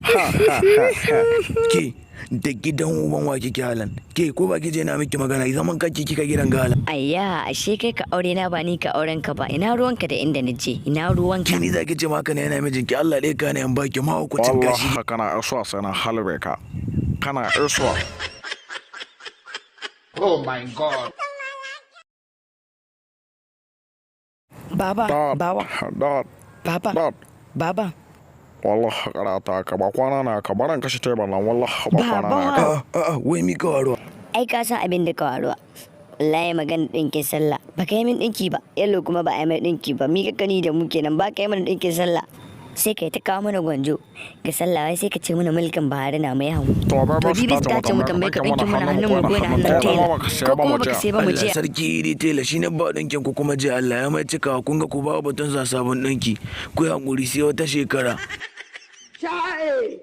Ha ha ha ha. Ke da gidan uban wa kike halan? Ke ko ba kije na miki magana zaman kanki kika gidan gala. Ayya, ashe kai ka aure na ba ni ka auren ka ba. Ina ruwanka da inda naje? Ina ruwanka? Ki ni zaki ce maka ne yana mijinki, Allah dai ka ne an baki mahaukacin gashi. Wallahi kana isuwa sai na halbe ka. Kana isuwa. Oh my God. Baba, Dad, bawa, dad, baba, dad. baba. Wallahi karata ka ba kwana na ka baran kashe tebar nan, wallahi ba kwana na ka. A'a a'a, wai mi ka waruwa. Ai ka san abin da ka waruwa. Wallahi magana ɗinkin sallah. Ba ka yi min ɗinki ba. Yallo kuma ba a yi mai ɗinki ba. Mi ka kani da mu kenan ba ka yi mana ɗinkin sallah. Sai kai ta kawo mana gwanjo. Ga sallah wai sai ka ce mana mulkin Buhari na mai hamu. To ba To ba bibi ta ce mu tambaye ka ɗinkin mana hannun mu ko na hannun tela. Ko kuma baka sai ba mu Allah je. sarki idi tela shi ne ba ɗinkin ku kuma je Allah ya mai cikawa, kun ga ku ba batun sa sabon ɗinki, ku yi hakuri sai wata shekara. Chai!